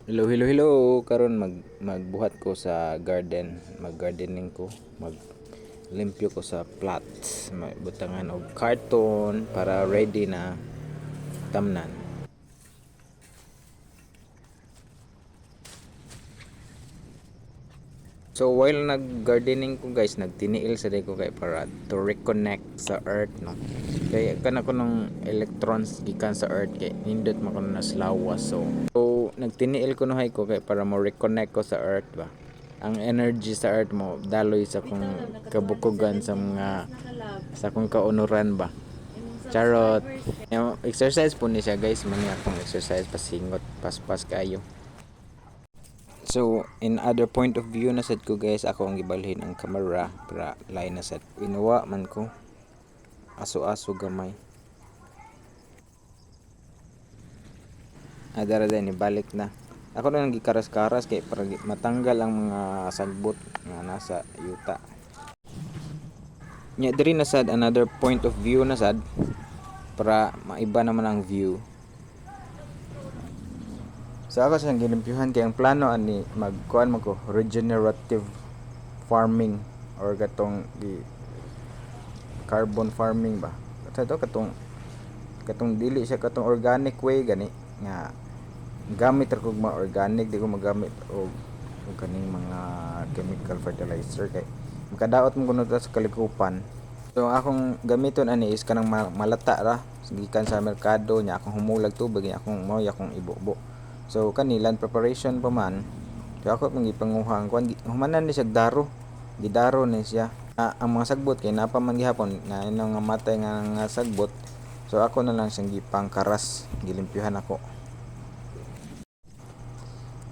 Hello, hello, hello. Karon magbuhat ko sa garden, mag-gardening ko, mag limpyo ko sa plots, butangan og karton para ready na tamnan. So while nag-gardening ko, guys, nagtiniil sa ko kay para to reconnect sa earth, no. Kay kana ko nung electrons gikan sa earth kay nindot man kuno na sa lawas. So nagtiniil ko nuhay ko kay para mo reconnect ko sa earth ba. Ang energy sa earth mo daloy sa kong kabukugan sa mga sa akong kaunuran ba. Charot. Yung exercise po ni siya, guys, man akong exercise, pasingot, paspas kayo. So, in other point of view na sad ko, guys, ako ang gibalhin ang camera para lain na sad. Inuwa man ko. Aso-aso gamay. Ah, dara din, ibalik na. Ako na lang gikaras-karas kay para matanggal ang mga sagbot nga nasa yuta. Nya diri na sad, another point of view na sad para maiba naman ang view. So ako siyang gilimpyuhan kay ang plano ani magkuan man ko, regenerative farming or katong gi carbon farming ba. Sa to katong dili siya katong organic way gani nga gamit ra kog mga organic, di ko magamit og kaning mga chemical fertilizer kay makadaot mo kuno ta sa kalikupan. So akong gamiton ani is kanang malata ra gikan sa merkado nya akong humulag tubig nya akong mao akong ibubo. So kani land preparation pa man. So ako pang gipanguha ang kuan, humanan ni siya daro. Gidaro ni siya. Ah, ang mga sagbot kay napa man gihapon na ino nga matay nga sagbot. So ako na lang siyang gipangkaras, gilimpyuhan ako.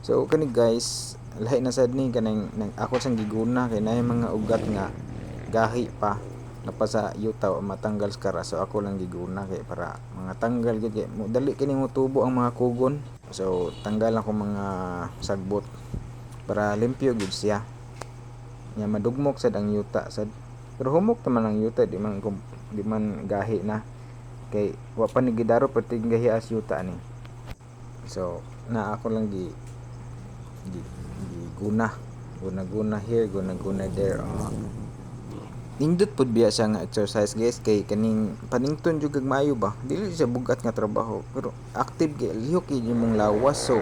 So kani, guys, lahi na sad ni kanang nang ako siyang giguna kay naay mga ugat nga gahi pa napa sa yuta o matanggal sa karas. So ako lang giguna kay para mga tanggal gid kay mo dali kini mo tubo ang mga kugon. So tanggal ako mga sagbot para limpyo gid siya. Nya madugmok sad ang yuta sad. Pero humok naman ang yuta, di man gahi na kay wa pa ni gidaro perti gahi as yuta ni. So na ako lang gi guna guna guna here, guna guna there. Nindot pud biya siya nga exercise, guys, kay kaning panington jud kag maayo ba, dili siya bugat nga trabaho pero active kay lihok kay imong lawas, so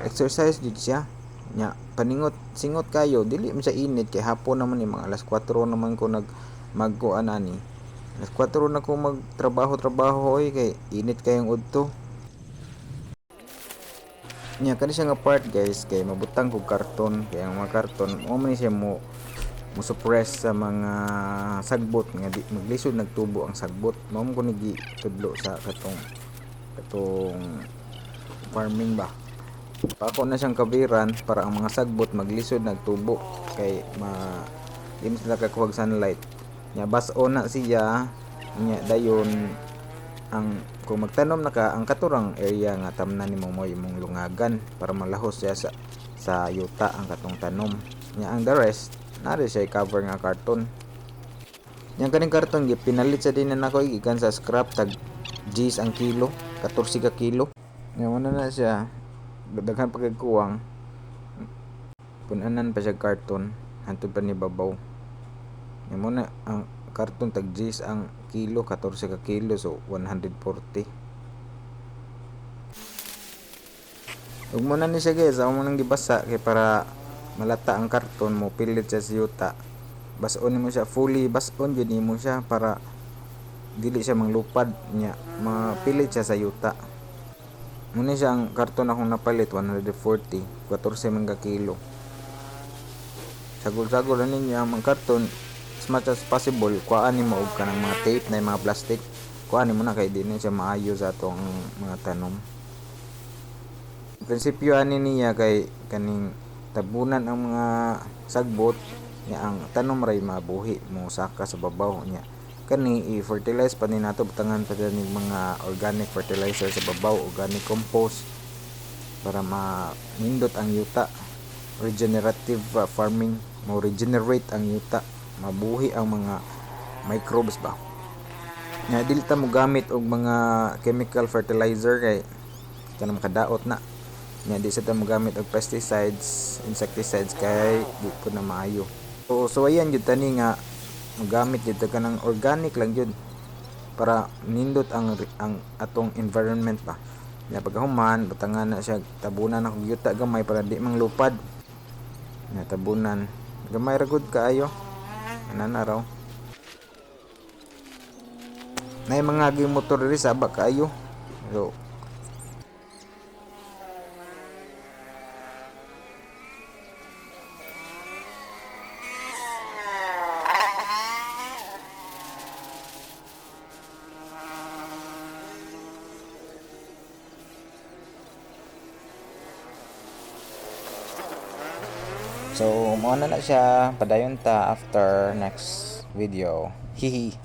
exercise jud siya. Nya paningot singot kayo, dili man siya init kay hapon naman ni, mga alas 4 naman ko nag magkuan ani, alas 4 na ko magtrabaho trabaho oy kay init kayong udto. Nya kani siya nga part, guys, kay mabutang kog karton kay ang mga karton mo man ni siya mo suppress sa mga sagbot nga di maglisod nagtubo ang sagbot. Mao man ko ni gitudlo sa katong farming ba. Pako na siyang kabiran para ang mga sagbot maglisod nagtubo kay ma di man sila kakuhag sunlight. Nya bas-on na siya. Nya dayon ang kung magtanom na ka, ang katurang area nga tamnan nimo mo imong lungagan para malahos siya sa yuta ang katong tanom. Nya ang the rest naa siya cover nga karton. Nya kaning karton gipinalit sa din na nako gikan sa scrap, tag G's ang kilo, 14 ka kilo. Nya mao na siya, daghan pa kay kuwang, punanan pa siya karton hantod pa ni babaw. Nya mo na ang karton, tag G's ang kilo, 14 ka kilo, so 140. Ug mo na ni siya, guys, ako mo nang gibasa kay para malata ang karton mo pilit siya sa yuta. Bas-on nimo siya fully, bas-on jud nimo siya para dili siya manglupad nya mapilit siya sa yuta. Muna siya ang karton akong napalit, 140, 14 man ka kilo. Sagol-sagol na ninyo ang mga karton as much as possible. Kuhaan nimo og kanang mga tape na mga plastic. Kuhaan nimo na kay di na siya maayo sa atong mga tanom. Prinsipyo ani niya kay kaning tabunan ang mga sagbot nya ang tanom ray mabuhi mo saka sa babaw. Nya kani i-fertilize pa ni nato, butangan pa ni mga organic fertilizer sa babaw, organic compost para manindot ang yuta. Regenerative farming, mo regenerate ang yuta, mabuhi ang mga microbes ba. Nya dili ta mo gamit og mga chemical fertilizer kay kanang makadaot na. Nya di sa ta mogamit og pesticides, insecticides kay di pud na maayo. So ayan jud tani nga mogamit jud ta kanang organic lang jud para nindot ang atong environment ba. Nya pagkahuman butangan na siya, tabunan na og yuta gamay para di manglupad. Nya tabunan gamay ra gud kaayo. Ana na raw. Nay mga aging motor diri saba kaayo. So mao na na siya, padayon ta after next video. Hihi.